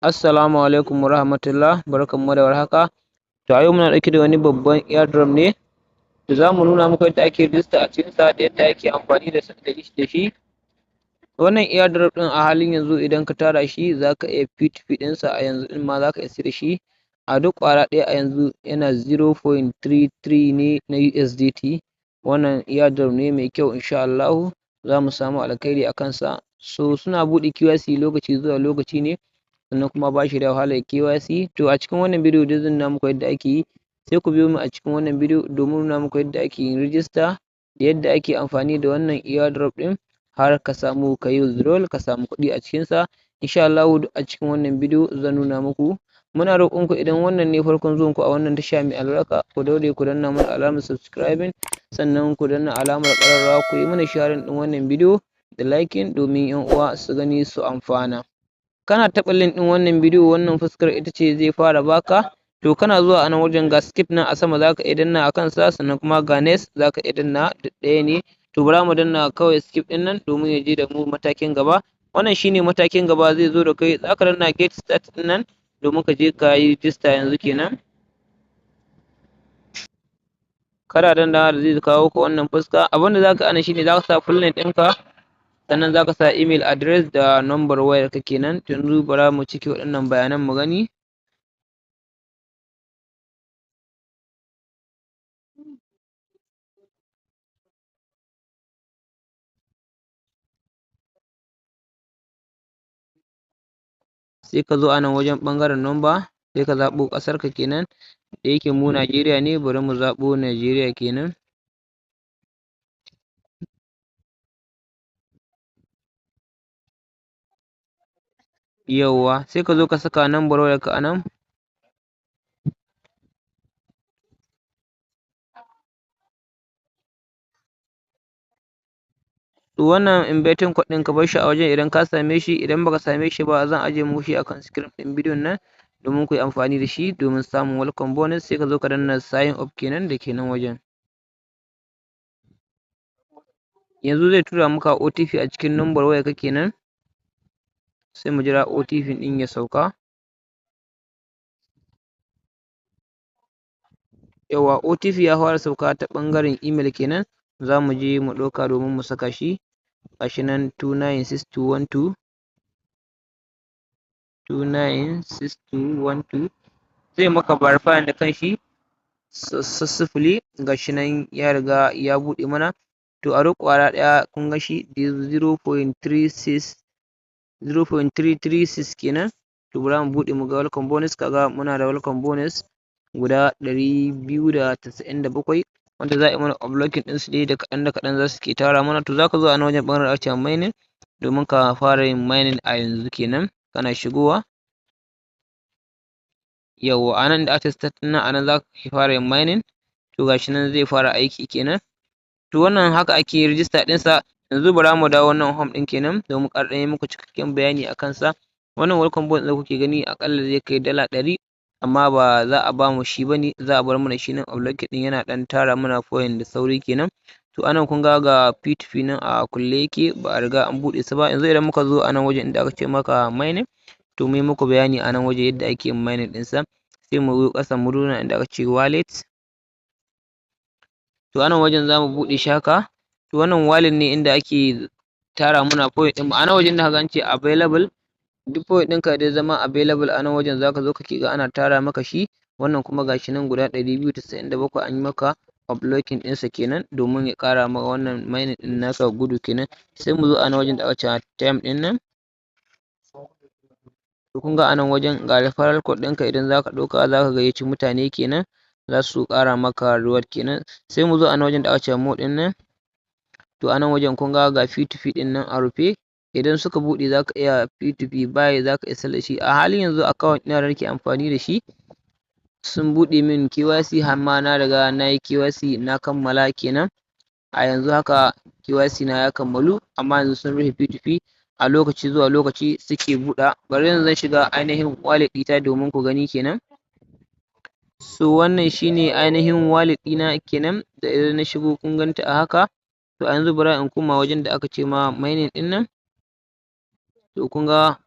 Assalamu alaikum warahmatullah, barkanmu da warhaka. To a yau muna ɗauke da wani babban airdrop ne da za mu nuna muku yadda ake rijista a cikinsa da yadda ake amfani da shi. Wannan airdrop ɗin a halin yanzu idan ka tara shi za ka iya P2P ɗinsa a yanzu ɗin ma za ka iya sayar da shi a duk ƙwara ɗaya. A yanzu yana 0.33 ne na USDT. Wannan airdrop ne mai kyau, insha Allahu za mu samu alkhairi a kansa. So suna buɗe KYC lokaci zuwa lokaci ne, sannan kuma ba shi da wahalar KYC. To a cikin wannan bidiyo dai zan nuna muku yadda ake yi, sai ku biyo mu a cikin wannan bidiyo domin nuna muku yadda ake yin rijista da yadda ake amfani da wannan airdrop ɗin har ka samu ka yi withdrawal, ka samu kuɗi a cikinsa. Insha Allahu duk a cikin wannan bidiyo zan nuna muku. Muna roƙon ku, idan wannan ne farkon zuwan ku a wannan tasha mai albarka, ku daure ku danna mana alamar subscribing, sannan ku danna alamar ƙararrawa, ku yi mana sharing ɗin wannan bidiyo da liking domin ƴan uwa su gani su amfana. Kana taɓa link ɗin wannan bidiyo, wannan fuskar ita ce zai fara baka. To kana zuwa a nan wajen, ga skip nan a sama, zaka iya danna a kansa, sannan kuma ga next zaka iya danna, duk ɗaya ne. To bara mu danna kawai skip ɗin nan domin ya je da mu matakin gaba. Wannan shine matakin gaba zai zo da kai, zaka danna get start ɗin nan domin ka je ka yi rijista yanzu kenan. Kana dannawa da zai kawo ka wannan fuska. Abinda zaka yi a nan shine zaka sa full name ɗinka, sannan zaka sa email address da number wayarka kenan. To yanzu bara mu cike waɗannan bayanan mu gani. Sai ka zo a nan wajen ɓangaren number, sai ka zaɓo ƙasarka kenan. Da yake mu Najeriya ne, bari mu zaɓo Najeriya kenan. Yawwa, sai ka zo ka saka number wayarka a nan. To wannan inviting code ɗin ka bar shi a wajen idan ka same shi, idan baka same shi ba, zan ajiye muku shi akan screen ɗin bidiyon nan domin ku yi amfani da shi domin samun welcome bonus. Sai ka zo ka danna sign up kenan da ke nan wajen. Yanzu zai tura maka OTP a cikin number wayarka kenan, sai mu jira OTP ɗin ya sauka. Yawwa, OTP ya fara sauka ta ɓangaren email kenan, za mu je mu ɗauka domin mu saka shi. Gashi nan 296212, 296212. Zai maka verifying da kanshi successfully. Gashi nan ya riga ya buɗe mana. To a duk ƙwara ɗaya kun ga shi 0.36, 0.336 kenan. To bara mu buɗe mu ga welcome bonus. Kaga muna da welcome bonus guda 297 wanda za a yi mana unlocking ɗinsu dai da kaɗan da kaɗan za su ke tara mana. To za ka zo a nan wajen ɓangaren ake mining domin ka fara yin mining a yanzu kenan. Kana shigowa, yawwa, a nan da aka start ɗin nan, a nan za ka fara yin mining. To gashi nan zai fara aiki kenan. To wannan haka ake rijista ɗinsa. Yanzu bara mu dawo nan home ɗin kenan domin ƙara ɗan yi muku cikakken bayani a kansa. Wannan welcome bonus da kuke gani aƙalla zai kai $100, amma ba za a bamu shi bane, za a bar mana shi nan unlocked ɗin, yana ɗan tara mana point da sauri kenan. To anan kun ga ga P2P nan a kulle yake, ba a riga an buɗe su ba. Yanzu idan muka zo a nan wajen inda aka ce maka mining, to mun yi muku bayani a nan waje yadda ake yin mining ɗinsa. Sai mu yo ƙasa mu nuna inda aka ce wallet. To a nan wajen za mu buɗe shi haka. To wannan wallet ne inda ake tara mana point ɗin mu. A nan wajen da kaga an ce available, duk point ɗinka da ya zama available a nan wajen zaka zo kake ga ana tara maka shi. Wannan kuma gashi nan guda 297 an yi maka unlocking ɗinsa kenan domin ya ƙara maka wannan mining ɗin naka gudu kenan. Sai mu zo a nan wajen da aka ce time ɗin nan. To kun ga a nan wajen ga referral code ɗinka, idan zaka ɗauka zaka gayyaci mutane kenan, za su ƙara maka reward kenan. Sai mu zo a nan wajen da aka ce more ɗin nan. To a nan wajen kun ga ga P2P ɗin nan a rufe, idan suka buɗe zaka iya P2P buy, zaka iya sayar da shi. A halin yanzu account ɗina da nake amfani da shi sun buɗe min KYC, har ma na riga na yi KYC na kammala kenan. A yanzu haka KYC na ya kammalu, amma yanzu sun rufe P2P, a lokaci zuwa lokaci suke buɗe. Bari yanzu zan shiga ainihin wallet ɗita domin ku gani kenan. So wannan shine ainihin wallet ɗina kenan da idan na shigo kun ganta a haka. To a yanzu bara in koma wajen da aka ce ma mining ɗin nan. To kun ga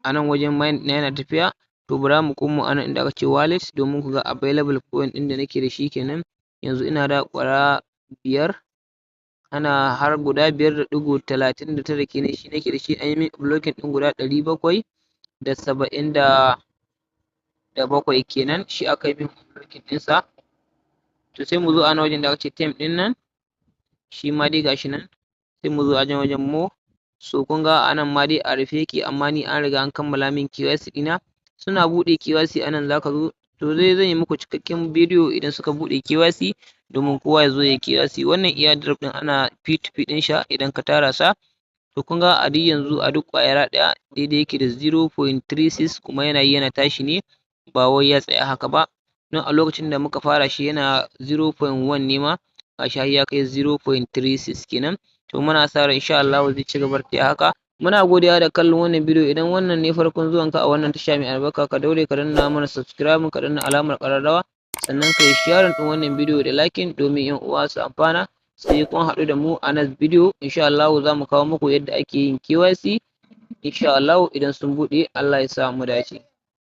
A nan wajen mine ɗina yana tafiya. To, bara mu komo a nan inda aka ce wallet domin ku ga available coin ɗin da nake da shi kenan. Yanzu ina da ƙwara biyar, ana har guda 5.39 kenan shi nake da shi. An yi min unlocking ɗin guda 777 kenan, shi aka yi min unlocking ɗinsa. To, sai mu zo a nan wajen da aka ce team ɗin nan, shi ma dai gashi nan. Sai mu zo a wajen more. So kun ga a nan ma dai a rufe yake, amma ni an riga an kammala min KYC ɗina. Suna buɗe KYC a nan zaka zo. To dai zan yi muku cikakken bidiyo idan suka buɗe KYC, domin kowa ya zo ya yi KYC. Wannan airdrop ɗin ana P2P ɗin sa idan ka tara sa. To, kun ga a duk yanzu a duk ƙwayara ɗaya daidai yake da 0.36, kuma yana yi yana tashi ne, ba wai ya tsaya haka ba. Don a lokacin da muka fara shi yana 0.1 ne ma, gashi har ya kai 0.36 kenan. To, muna sa ran insha Allahu zai ci gaba da haka. Muna godiya da kallon wannan bidiyo. Idan wannan ne farkon zuwanka a wannan tasha mai albarka, ka daure ka danna mana subscribe, ka danna alamar ƙararrawa, sannan ka yi sharing ɗin wannan bidiyo da liking domin 'yan uwa su amfana. Sai kun haɗu da mu a next video insha Allahu, za mu kawo muku yadda ake yin KYC insha Allahu idan sun buɗe. Allah ya sa mu dace.